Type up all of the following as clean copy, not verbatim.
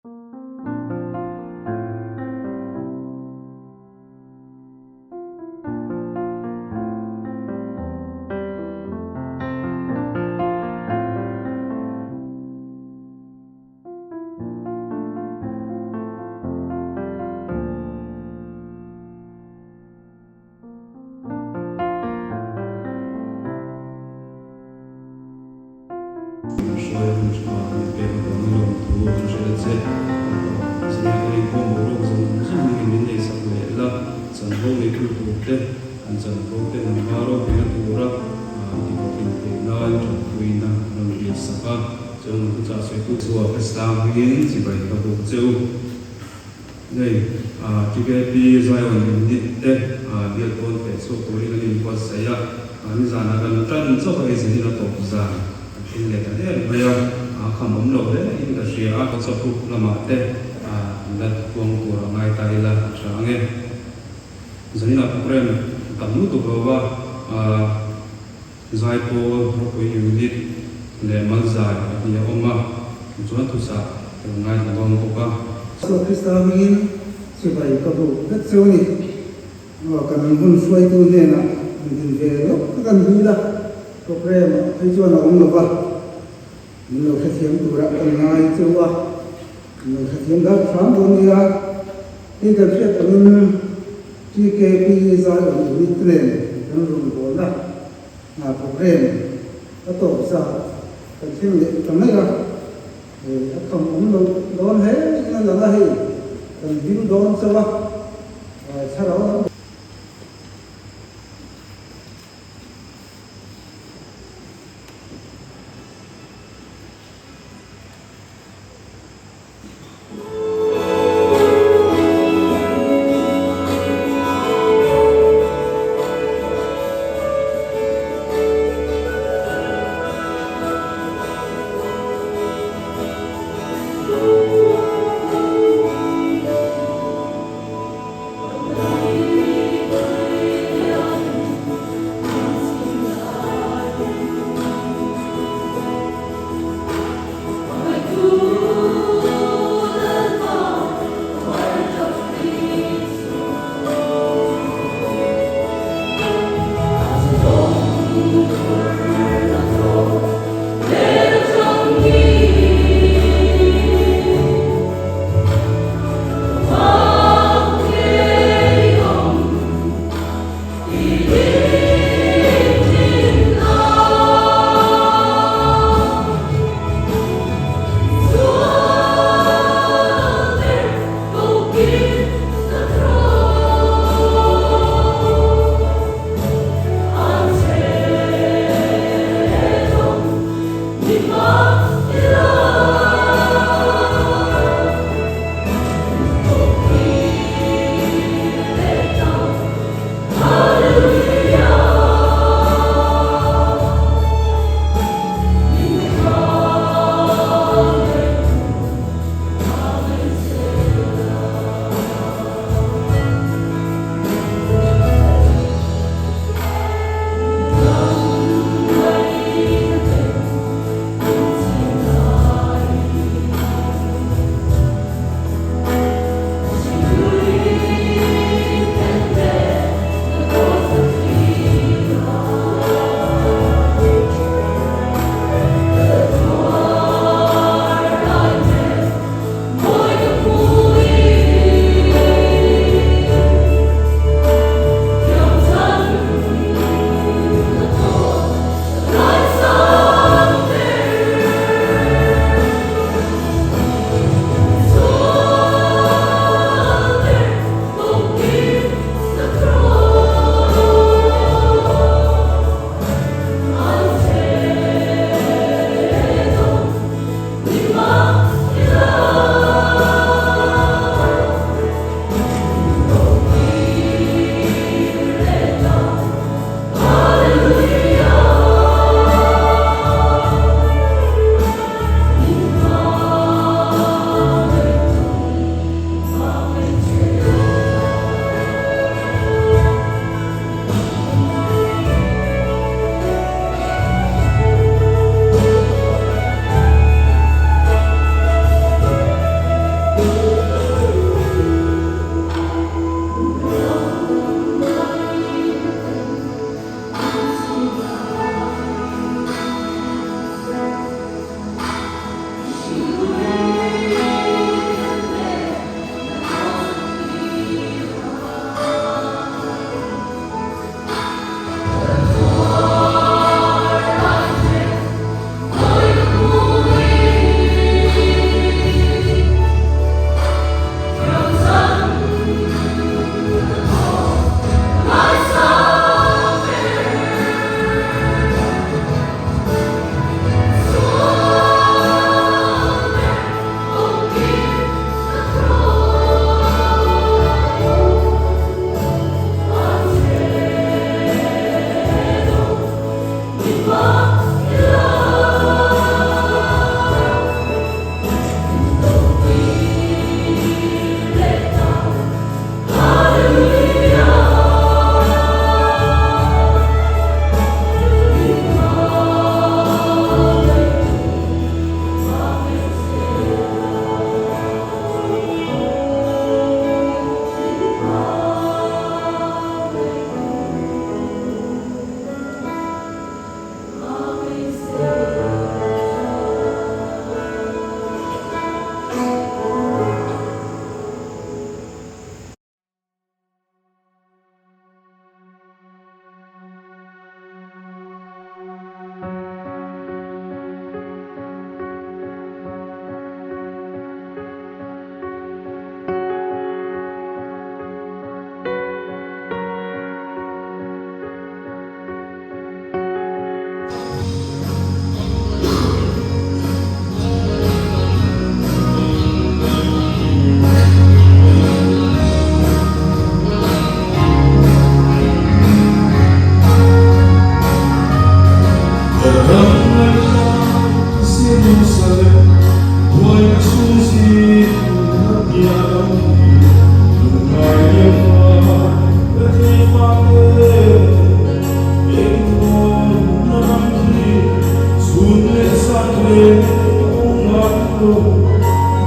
Hruai hun tha min pek avangin lawmthu kan hrilh a che. Zingah kan inkhawm boruak zawng zawngin min neihsak leh la, chanvo neitu turte an chanvo te nangma ropuina tura an tihlawhtlin theih nan tanpuina rawn dilsak a. Chuan an thuchah sawitu chu a Krista hmingin chibai ka buk che u. Hei TKP Zion unit te bial pawn feh chhuak turin an inbuatsaih a, nizanah kan tan chauh a hei zanin a tawp zan kan thleng leh ta der mai a, a kham awm lo hle in ka hria a. WhatsApp group lamah te an la tuang tur a ngai ta ila a tha ang e. Zaninah program tam lutuk lo va, Zaipawl ropui unit leh malzai pahnih a awm a, chuan thuchah ka lo ngaithla dawn bawk a. Isua Krista hmingin chibai ka buk vek cheu a ni. Aw, kan hun hruaitu hnenah an din ve lawk ka kan dil a, program ah phei chuan a awm lo va, min lo hrethiam turah kan ngai cheu a, min lo hrethiam dar hram dawn nia. Hei kan hriat angin TKP Zion Unit te nen kan rawn bawlna hna program a tawp zat kan thleng leh ta mai a, a kham awm lo dawn hle in a lang a, hei kan hlim dawn chauh a, thlarau lam.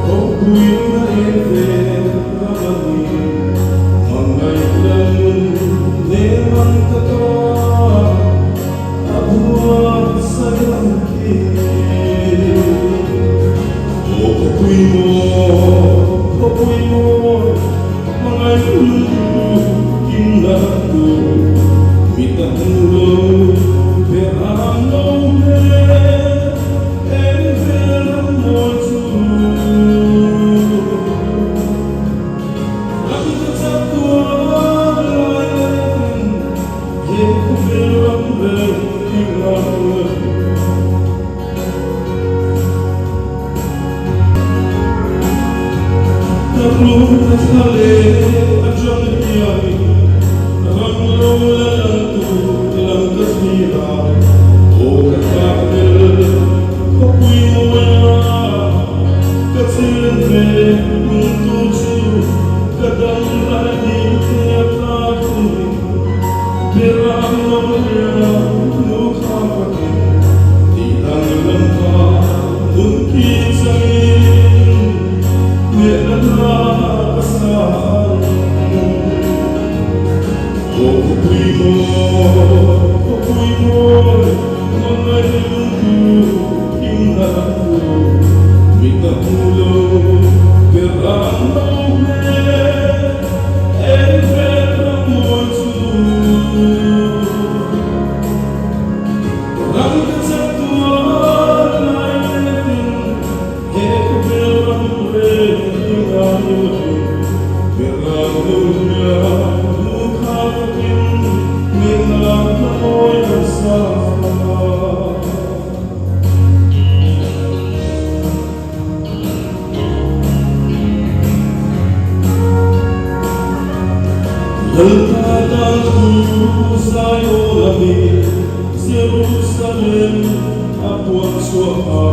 Ropuina en ve ram a ni. Hmangaih lal nen ang ka ta a buatsaih ang khi. Aw khawpui mawi, khawpui mawi, hmangaih lunglu kimna tur mit a hmu lo, be ang lo hmel en vel ang mawi chu. Ram ka chak tuar lai lekin he khawvel ram reng i ngai lo. Ka tlung ka thla leh atang hianin ram lo la lang tur lam ka thlir a, aw ka tlak tel khawpui mawi a, ka chen ve hun tur chu ka dam lai ni te a tlak hunin ber ang lo ria nu kha fakin tih danglam kha nun khi changin hmehna hla ka sa ang. Aw khawpui mawi, khawpui mawi, hmangaih lungtu himna tur mit a hmu lo ber ang lo hmel en vel ram mawi chu. Ram ka chak tuar lai letin he khawvel ram reng hi ngai lovin ber ang lo hian nu kha fakin nihna hla mawi an sa. Lalpa tan thu Zion a mi Jerusalem a puan chhuah a,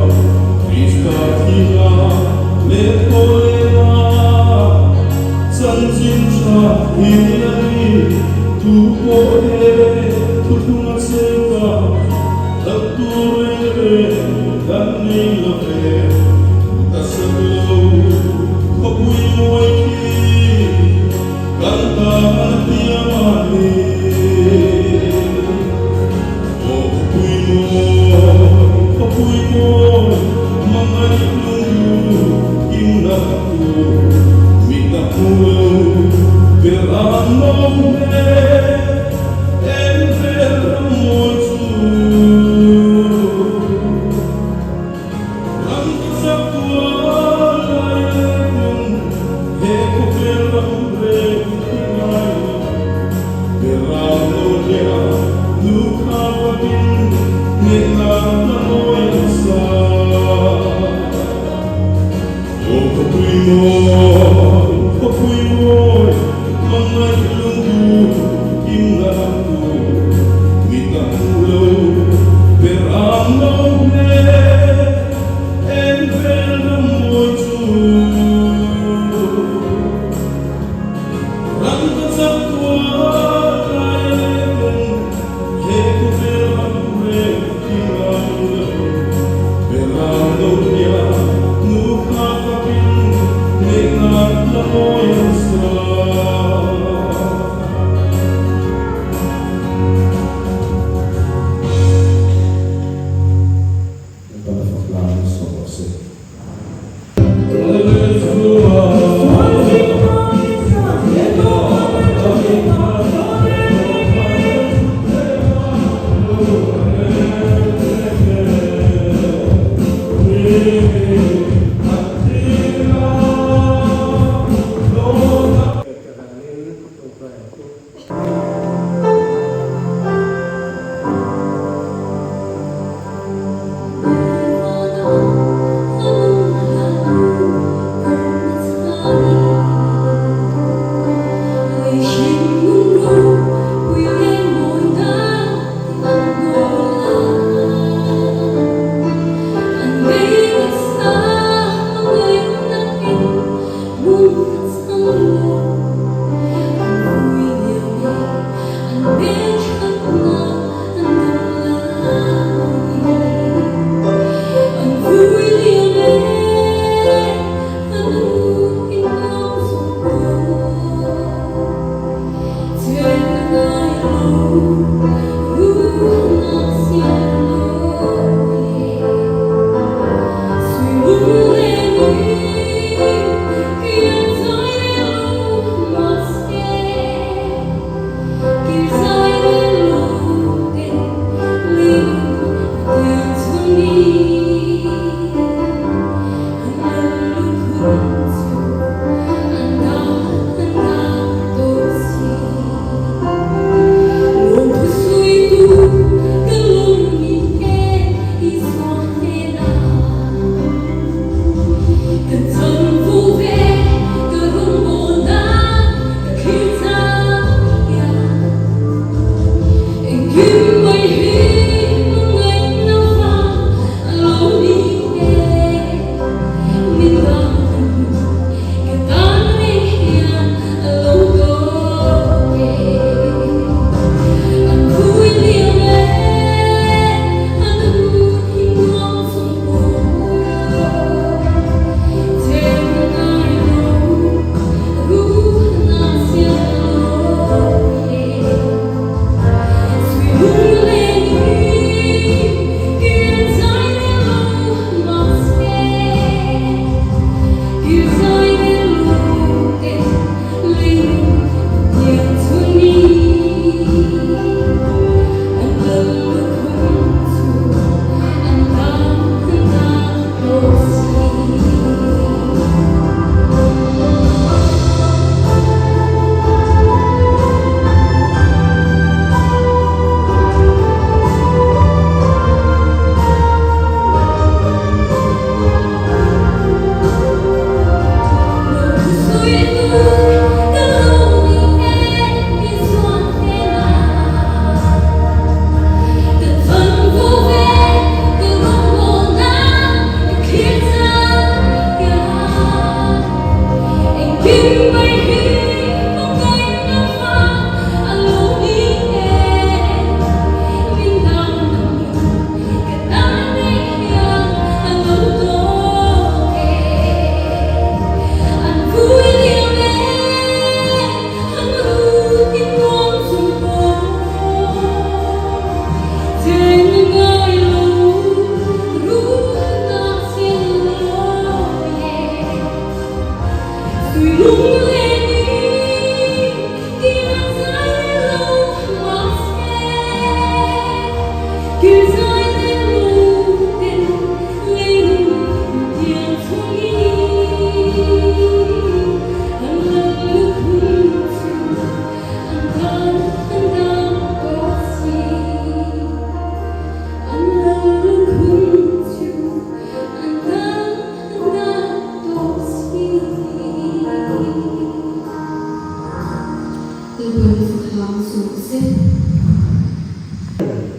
Krista thihna leh thaw lehna chanchin tha hi a ni. Tu pawh he thuthlung a cheng ta, hlauh tur reng reng kan nei lo ve. Ta sak lo khawpui mawi khi kan tan thiam a ni. Aw khawpui mawi, khawpui mawi, hmangaih lunglu kimna tur mit a hmu lo ber an awm hle, en vel ram mawi chu. Ram ka chak tuar lai letin he khawvel ram reng hi ngai lo. Beram lo hliah nu kha fakin hnehna hla mawi an sa. Aw khawpui mawi, khawpui mawi, hmangaih lungdu kimna tur mit a hmu lo, ber ang lo hmel en vel ram mawi chu. Ram ka chak tuar lai letin he khawvel ram reng hi ngai lo. Beram lo hliah nu kha fakin hnehna hla mawi an sa. Lalpa fak hla an sawm rawh se.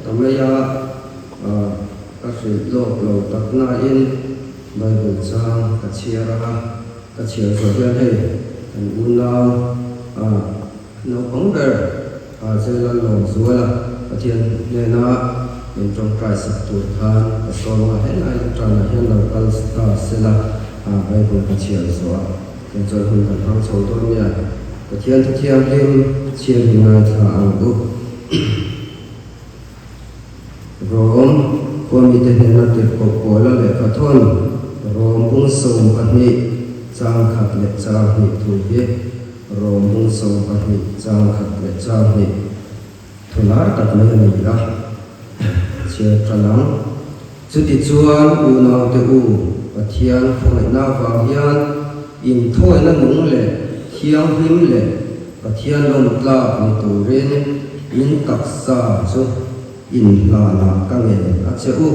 Ta mai a, ka hrilh lawk lo tak nain Bible chang ka chhiar a, ka chhiar zawh hian hei kan unau naupang ber Zela Lawmzuala Pathian hnena min tawngtai sak tur khan ka sawm a, helai ṭanah hian lo kal ta sela Bible ka chhiar zawh a. Kan chawlh hun kan hmang chho dawn nia, Pathian thu thianghlim chhiar hi ngaithla ang u. Rom khuamite hnena tirhkoh Paula lehkha thawn Rom bung 12 chang khat leh chang hnih thu hi Rom bung 12 chang khat leh chang hnih thu lar tak mai a ni a, chhiar tan ang. Chutichuan, unaute u, Pathian khawngaihna avang hian inthawina nung leh thianghlim leh Pathian lawm tlak ni turin in taksa chu inhlanah ka ngen a che u.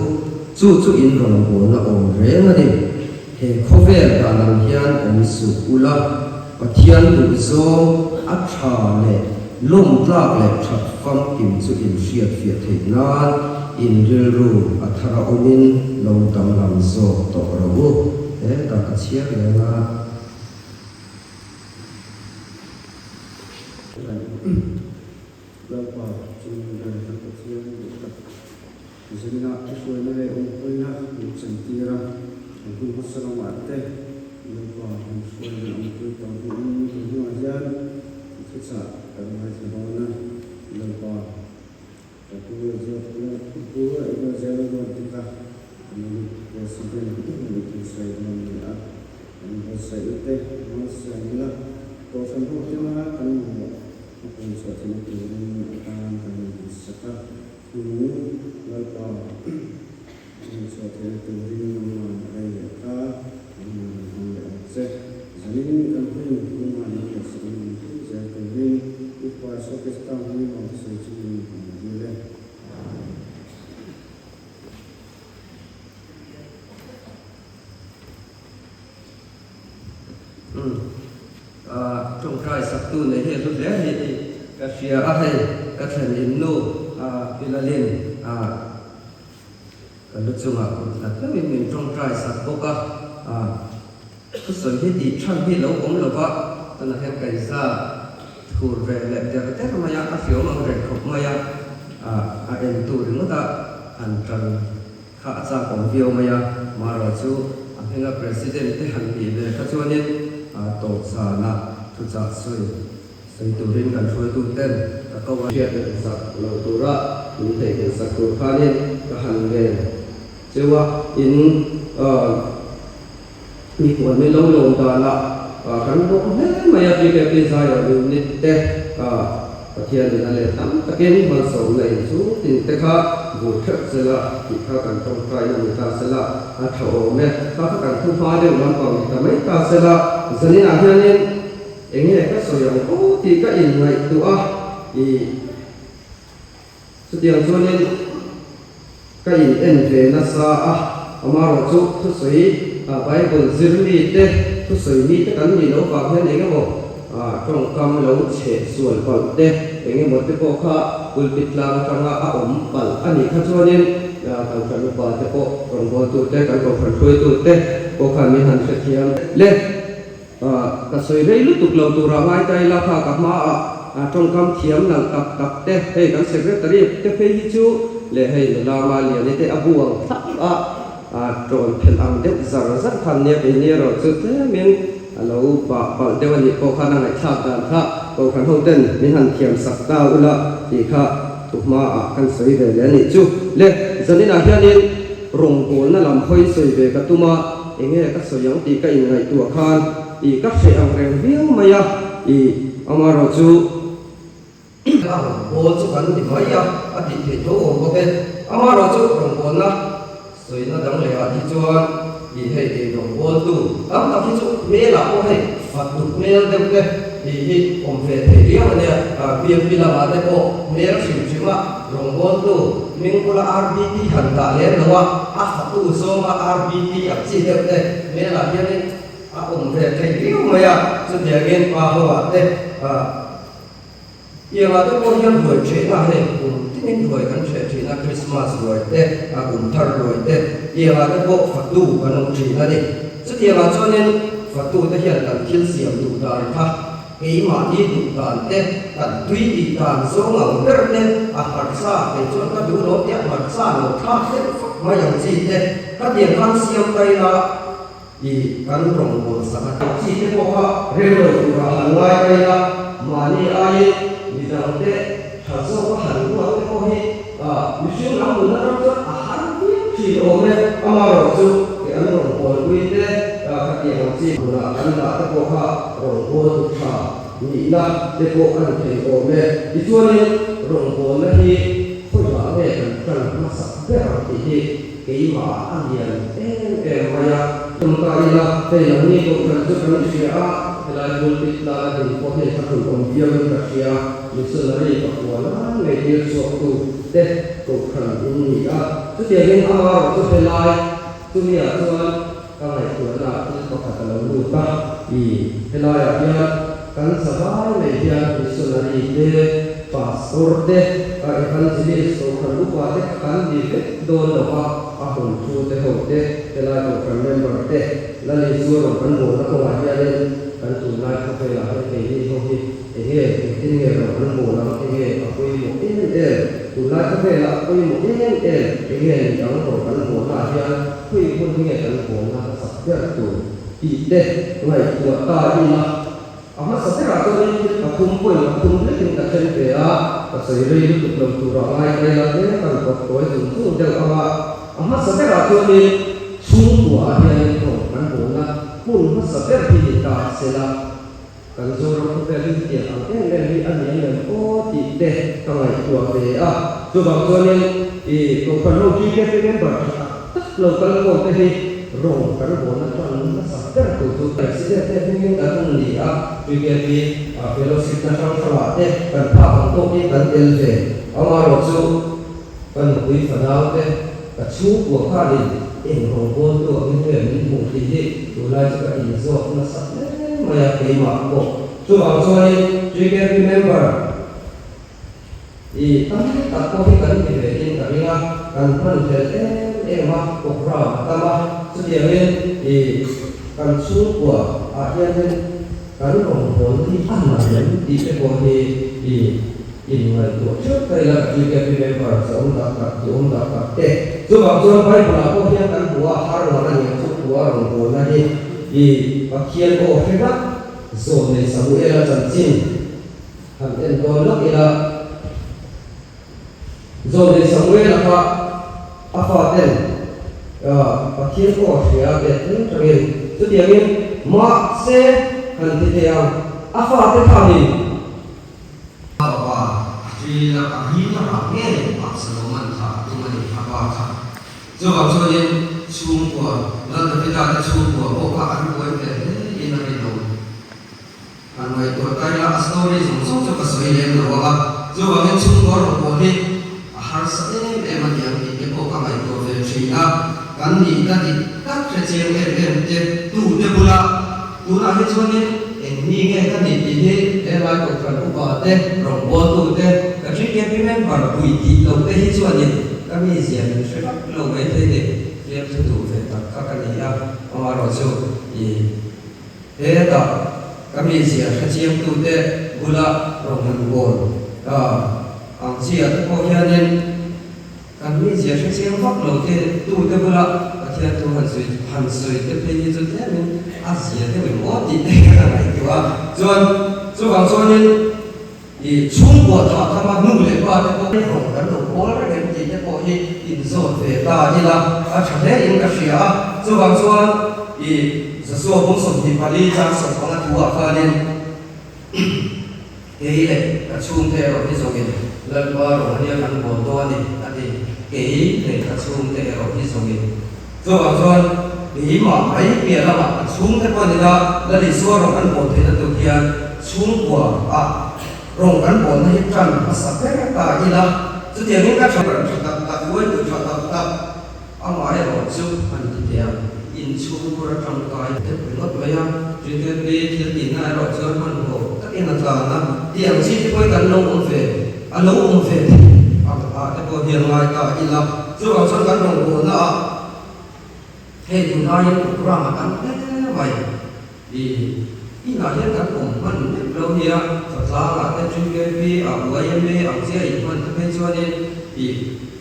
Chu chu in rawngbawlna awm reng a ni. He khawvel dan ang hian awm suh ula, Pathian duhzawng a tha leh lawm tlak leh that famkim chu in hriatfiah theih nan in rilru a thar a awmin lo danglam zawk tawh rawh u. Hetah ka chhiar reng a. Lalpa chung ber kan Pathian duh tak. Zinah i hruaina leh awmpuina min chantir a, kan hun hmasa lamah te Lalpa min hruai leh awmpui tawh hnuin kan hnungah hian i thuchah kan ngaithla dawn a, Lalpa ka pu pu Ebenezer Ruatdika kan President i thusawi dawn a ni a, kan buatsaihna te malsawm ila Kohhran ho tena kan mamawh a pawmchhuah theihna turin atan kan insak a. Nung Lalpa hmun chhuah theihna turin nangman a rei leh ta, nangman an hmang leh ang che. che. Zanin kan hun nangmah in ngaihsak in min pui zel turin Upa Isua Krista hming lawm sawi chungin kan dil e. Tawngtai saktu nei hi a hlu hle a ni tih ka hria a, hei ka thlen in nu Pi Lalin ka lu chungah kut nghat deuhin min tawngtai sak bawk a, thusawi hi tih than hi lo awm lova tunah hian kaihza thur ve leh der der mai a, a hriawm ang reng khawp mai a, a entu ringawt a han tan. Kha a chak awm viau mai a, Mara chu a hminga President te han tih ve kha chuanin tawp zana thuchah sawi sawi turin kan hruaitu ten ka ko a. Hriat leh zak lo tura min theihnghilh sak tur khanin ka han ngen cheu a, in mikhual min lo lawm danah kan bawk hle mai a, BKP Zion unit te Pathian in a let tam takin malsawmna in chu tin te kha vur theuh sela tih kha kan tawngtaina ni ta sela a tha awm e. Kha kha kan thu hma deuh lampang ni ta mai ta sela zaninah hianin eng nge ka sawi ang aw tih ka inngaihtuah a i chutiang chuanin ka in en ve nasa a, amaherawhchu thusawi Bible zir mite thusawi mite kan nih loh vang hian eng emaw tawngkam lo chheh sual palh te eng emaw te pawh kha pulpit tlang atanga a awm palh a nih kha chuanin kohhran upa te pawh rawngbawltu te kan kohhran hruaitu te pawh khan min han hrethiam le. Ka sawi rei lutuk lo turah ngai ta ila kha ka hmaah tawngkam thiam nalh tak tak te, hei kan secretary te phei hi chu leh hei nula Maliani te a bu ang thlap a tawn phelh ang deuh zar zar khan nia keini erawh chu tlemin a lo bah palh deuh a nih pawh khan a ngaihthlak dan kha Kohhran ho ten min han thiam sak ta ula tih kha thu hmaah kan sawi ve leh a nih chu. Le zaninah hianin Rawngbawlna lam hawi sawi ve ka tum a, enge ka sawi ang tih ka inngaihtuah khan i ka hreh ang reng viau mai a, i amaherawh chu a rawngbâwl chu kan ni mai a, a tih theih tho awm bawk e. Amaherawh chu rawngbâwlna sawina dang leh ah hi chuan i hei ei rawngbâwltu tam tak hi chu hmelah pawh hei fat duk hmel deuh te i hi awm ve thei riau a nia, BMP lamah te pawh hmel hrim hrim a Rawngbawltu hming bula RBT han dah lem lo a, a fatu zawnga RBT ang chi deuh te hmelah hianin a awm ve thei viau mai a, chutiangin pa ho ah te iangah te pawh hian ruai ṭhehna hei kum tinin ruai kan ṭheh ṭhin a, Krismas ruai te, a kum thar ruai te iangah te pawh fatu kan awm ṭhin a ni. Chutiangah chuanin fatu te hian kan thil siam duh dan kha Keimahni duh dan te, kan tui tih dan zawng ang ber te, a hmarcha, kei chuan ka duh lo tia hmarcha lo thlak deuh fak mai ang chi te, khatiang khan siam ta ila i kan rawngbâwl sak a. Chi te pawh kha rem lo turah han ngai ta ila, mahni aiin midang te tha zawka han ruat te pawh hi mihring lam nunna ram chuan a har viau thin awm e. Amaherawhchu chu kei an rawngbâwlpui te khatiang ang chi hmunah kan dah te pawh kha rawngbâwl tu tha nihna te pawh a ni thei awm e. Tichuanin rawngbâwlna hi khawiah nge kan tan hmasak ber ang tih hi keimah a lian em em mai a. Tumka ila hei nangni kohhran chu kan hria a, helai pulpit lana din pawh hi a hun awm viauin ka hria. Missionary pakua lai ngei tir chhuaktu te kohhran in ni a. Chutiangin amaherawh chu helai chumiah chuan ka ngaihtuahna thil pakhat a lo lut a. I helaiah hian kan zavai mai hian missionary te, pastor te, evangelist, kohhran upa te kan ni vek dawn lo va, a hun thu te ho te, helai kohhran member te, Lal Isua rawn kan bawlna kawngah hianin kan tunlai khawvelah hian keini ho hi Enge, engtin nge ro kan bawl ang, enge a pawimawh em em, tunlai khawvelah a pawimawh em em, enge ni ang ro kan bawlnaah hian khawi hmun hi nge kan bawlna hmasak ber tur tih te ngaihtuah ta ila. A hmasa berah chuanin thil pathum point pathum hlekin ka then ve a, ka sawi rei lutuk lo turah ngai ta ila tlem kan kawp tawi zung zung deuh ang a, a hmasa berah chuanin chhungkuaah hianin ro kan bawlna hmun hmasa ber hi ni ta sela. Kan Zoram khawvel hi hetiang ang em em hi a ni ang em aw tih te ka ngaihtuah ve a. Chuvang chuanin i Kohhran ho GKP member tha tak tak lo kal khawm te hi rawng kan bawlna tan nasa ber tur chu. GKP fellowship na hrang hrangah te kan phak ang tawkin kan tel ve. Amaherawhchu ka nupui fanau te ka chhungkua khanin eng rawngbawltu angin nge min hmuh tih hi tunlai chu ka inzawt nasa hle mai a keimah pawh. Chuvang chuanin GKP member I tam tak pawh hi kan ti ve in ka ring a, kan hman hlel em em a, program a tam a, chutiangin i kan chhungkua ah hianin kan rawngbawlna hi a na em tih te pawh hi i inngaihtuah theuh ta ila ka GKP member zawm tak tak duhawm tak tak te. Chuvang chuan Bible ah pawh hian kan hmu a, har ngar a nia chhungkua rawngbawlna hi i Pathian aw hre ngat zawn nei Samuela chanchin. Han en dawn lawk ila, Zawlnei Samuela kha a faten Pathian aw a hria a pek hle tangin, chutiangin mahse han ti thei ang, a fate khanin a pa ṭila a ring a rah ngei Absaloman kha a tum a ni, a pa kha. Chuvang chuanin chhungkua, Lal Davida te chhungkua pawh kha an buai ve hle in a rinawm. Han ngaihtuah ta ila a story zawng zawng chu ka sawi lem lo ang a, chuvangin chhungkaw rawh pawh hi a harsa em em a niang tih te pawh ka ngaihtuah ve thin a, kan nihna dik tak hre chiang em em te tu te bula tunah hi chuanin eng mi nge ka nih tih hi helai kohhran upa te, rawngbawltu te, ka GKP member pui tih loh te hi chuanin ka mizia min hre vak lo maithei ni, fiamthu duh ve tak kha ka ni a, amaherawhchu i. Hetah ka mizia hre chiangtute bula rawn han bawl ta ang chiah te pawh hianin kan mizia hre chiang vak lo te tute bula Pathian thu han sawi han sawi te phei hi chu tlemin a zia deuh em aw tih te ka ngaihtuah a. Chuan chuvang chuanin i chhungkua thah khama nu leh pa te pawh rawn kan lo bawl reng em tih te pawh hi inzawt ve ta ila a tha hle in ka hria a. Chuvang chuan i Joshua bung 24 chang 15 thuah khanin Kei leh ka chhungte erawh hi zawngin Lalpa rawng ania kan bawl dawn a ni, a ti. Kei leh ka chhungte erawh hi zawngin. Chuvang chuan keimah mai piah lamah ka chhungte pawh nila Lal Isua rawng kan bawl theihna tur hian chhungkua ah rawng kan bawlna hi tan hmasa ber ta ila. Chutiangin ka tha tak tak, huaitu tha tak tak. Amaherawh chu an ti teh ang, inchhungkhur atang kai deuh ringawt mai a, GKP thil tihna erawh chuan hmanhmawh takin a tlan a, tih ang chi te pawhin kan lo awm ve, a lo awm ve thei ang ah te pawh hian ngai ta ila, chuvang chuan kan rawngbawlna ah hei tunlaiin programme a tam hle mai. I inah hian kan awm hman meuh lo nia, Khawtlangah te GKP ah yma ang chia inhman te phei chuanin i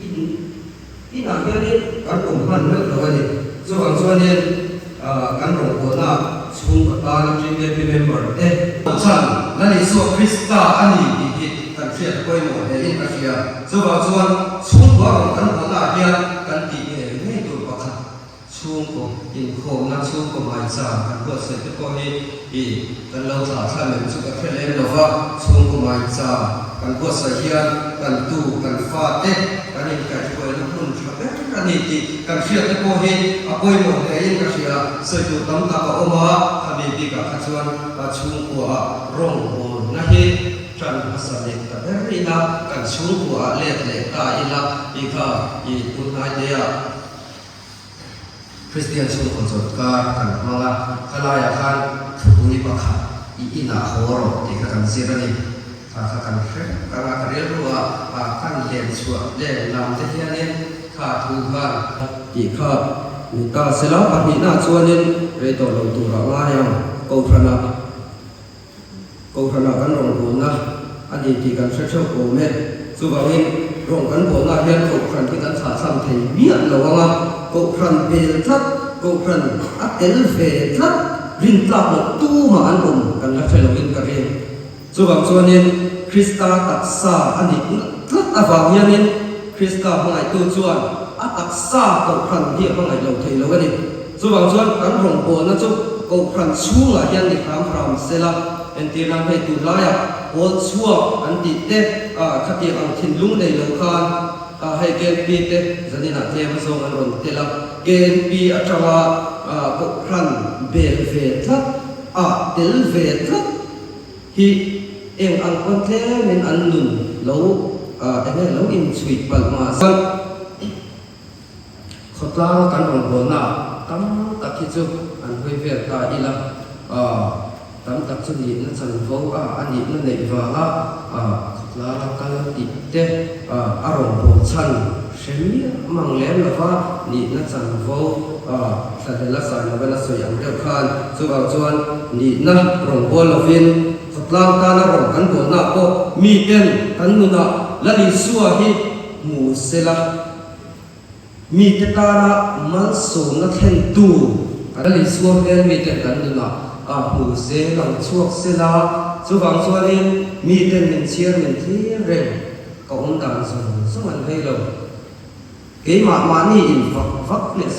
in Inah hianin kan awm hman meuh lo a ni. Chuvang chuanin kan rawngbawlna chhungkaw tana GKP member te. Chhan Lal Isua Krista a ni tih hi kan hriat pawimawh hle in ka hria. Chuvang chuan chhungkua rawn kan bawlnaah hian kan tih ngei ngei tur pakhat chhungkaw inkhawmna chhungkaw hmaicha kan buatsaih te pawh hi i kan lo thlah thla lem chu ka hre lem lo va, chhungkaw hmaicha kan buatsaih hian kan tu kan fa te kan inkaihhruaina hmun tha ber a ni tih kan hriat te pawh hi a pawimawh hle in ka hria. Sawi tur tam tak a awm a, khami bikah kha chuan chhungkuaah rawngbawlna hi tan hmasa leh ta ber ila, kan chhungkuaah let leh ta ila tih kha i tunhnai te ah. Kristian chhungkaw chawlhkar kan hmang a, khalaiah khan thupui pakhat i inah haw rawh tih kha kan zir a ni. Kha kha kan hre vek ang a, ka rilru ah kan len chhuah len lam te hianin kha thu khan. Tih kha ni ta sela, pahnihna chuanin rei tawh lo turah ngai ang, Kohhranah. Kohhranah kan rawngbawlna a ni tih kan hre theuh awm e. Chuvangin rawng kan bawlnaah hian Kohhran hi kan chhahchham thei miah lo ang a, Kohhran bel tlat, Kohhran a tel ve tlat, rintlak loh tumah an awm kan la hre loin ka ring. Chuvang chuanin Krista taksa a nih tlat avang hianin Krista hmangaihtu chuan a taksa Kohhran hi a hmangaih lo thei lo a ni. Chuvang chuan kan rawngbawlna chu Kohhran chhungah hian ni hram hram sela, entir nan hei tunlaiah pawl chhuak an tih te, khatiang ang thinlung nei lo khan hei KNP te zaninah tlem azawng an rawn tel a, KNP atanga Kohhran bel ve tlat a tel ve tlat. hi eng ang pawn tlemin an nun lo enge lo inchhuih palh mah se khawtlanga kan rawn hawnah tam tak hi chu an hawi vel ta ila tam tak chu nihna chanvo a a nihna neih vanga khawtlanga kal tih te a rawn haw chhan hre miah mang lem lova nihna chanvo thlahlel a zai loven a sawi ang deuh khan chuvang chuan nihna rawn bawl lovin khawtlang tana rawn kan bawlnaah pawh miten kan nunah Lal Isua hi hmu sela mite tana malsawmna thlentu Lal Isua hmel miten kan nunah a hmu zel ang chhuak sela chuvang chuanin miten min chhiar min thlir reng ka awm dan zawng zawng an vei lo. Keimah mahni in vak vak leh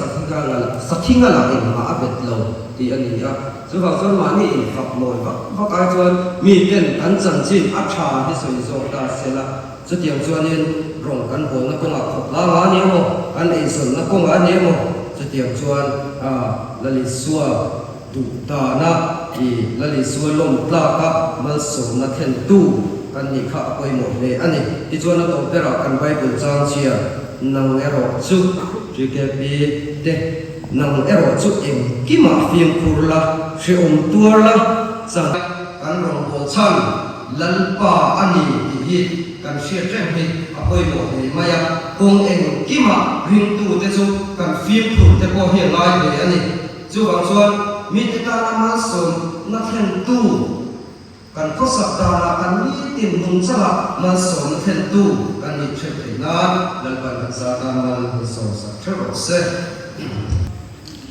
sakhinga lah engmah a bet lo tih a ni a, chuvang chuan mahni in fak mawi vak vak ai chuan miten kan chanchin a tha hi sawi zawk ta sela, chutiang chuanin rawng kan bawlna kawngah khawp langa a ni emaw, kan eizawnna kawngah a ni emaw, chutiang chuan Lal Isua duh dana i Lal Isua lawm tlaka malsawmna thlentu kan nih kha a pawimawh hle a ni. Tichuan a tawp berah kan Bible chang chhia nang erawh chu GKP te nang erawh chu engkimah fimkhur la, hrehawm tuar la, chang kan rawngbâwl chhan Lalpa a ni tih hi kan hriat reng hi a pawimawh hle mai a, kawng engkimah ringtute chu kan fimkhur te pawh hi a ngai hle a ni. Chuvang chuan mite tana malsawmna thlentu, kan khawsak danah kan nitin nungchangah malsawmna thlentu kan nih hreuh theih nan Lalpan kan za tan mal min sawmsak hreuh rawh se.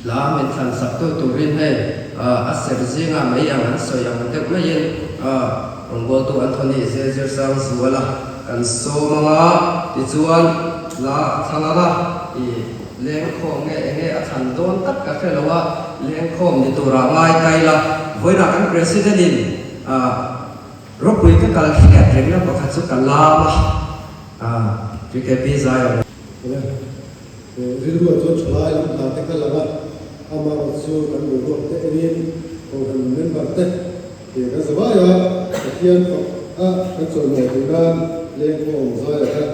Hla min thlansak tu turin hei a ser zingah mai ang an sawi ang deuh maiin rawngbawltu Anthony Zezir Sangzuala kan sawm anga tichuan hla a thlang anga i Lengkhawm nge enge a thlan dawn tak ka hre lo a, lengkhawm ni turah ngai ta ila, vawiinah kan President in ropui ka kal hriat rengna pakhat chu ka lam a, GKP Zion. Awle, rilru ah chuan thalai lam hna te ka lang a, amaherawh chu kan boruak te enin Kohhran member te kan zavai a, Pathian fak a kan chawlhmawh theih nan lengkhawm zai a kha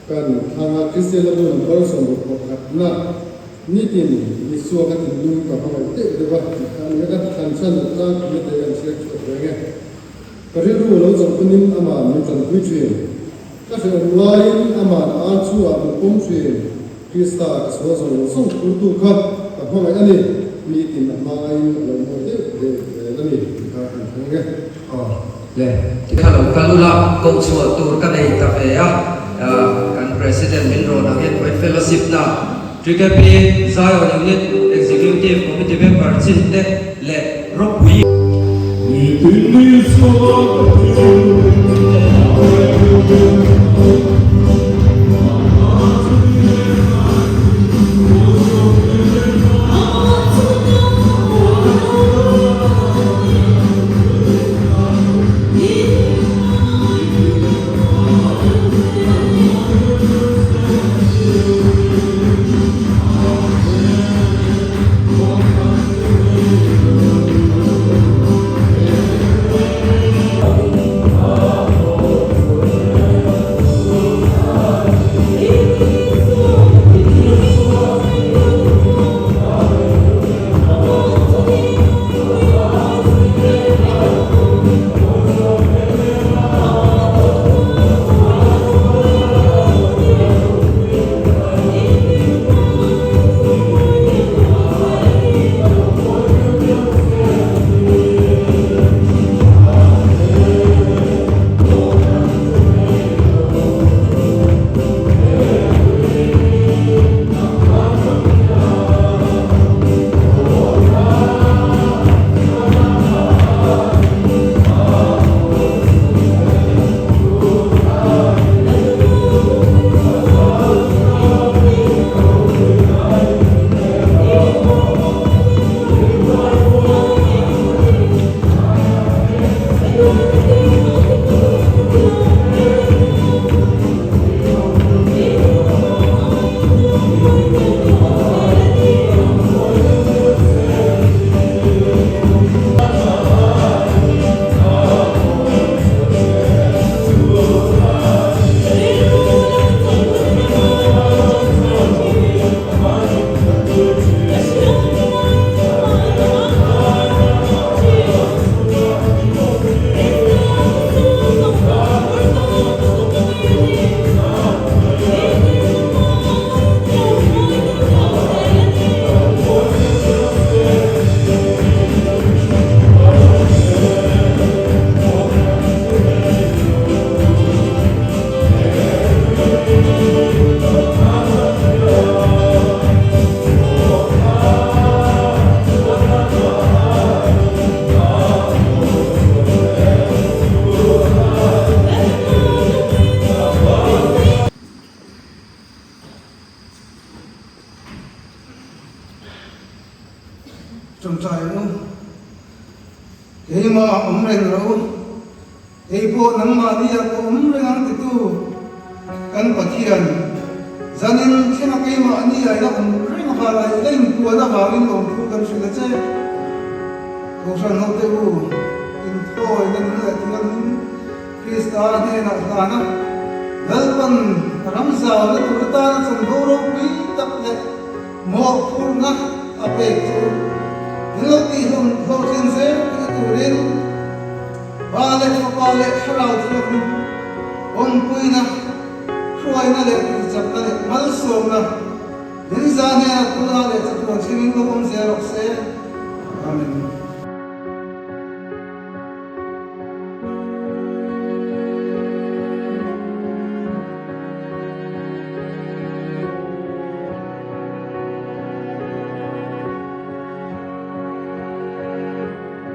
Kan thanga Kristian la bu number 61 na nitin Isua ka thinlung ka hmangaih deuh deuh a tih kha a ni a, kan thlan chhan a tlang thum na te kan chhiar chhuak reng e. Ka rilru lo chawlhpunin aman min tanpui thin. Ka hrehawm laiin aman a ar chhungah min pawm thin. Krista ka sual zawng zawng phurtu kha ka hmangaih a ni. Nitin a hmain a lo mawi deuh deuh zel a ni tih kha kan thlang e. Aw le, tikha lo kal ula, koh chhuah tur ka nei ta ve a, kan President min rawn ang hian White Fellowship na TKP Zion Unit Executive Committee member chin te leh ropui. Keimah awm reng rawh u, kei pawh nangmahni ah ka awm reng ang titu kan Pathian, zanin thlenga keimahni ah ila awm reng avanga ila inpuan avangin lawmthu kan hrilh a che. Kohhran hote u, inthawina nung leh thianghlim Krista hnenah hlan a, Lalpan ram zauna tur atana chanvo ropui tak leh mawhphurhna a pek chu in lo tihhlawm hlawhtlin zel theih turin Pa leh Fapa leh Thlarau Thianghlim awmpuina, hruaina leh tuichakna leh malsawmna min za hnenah tuna leh chatuan thlengin lo awm zel rawh se. Amen.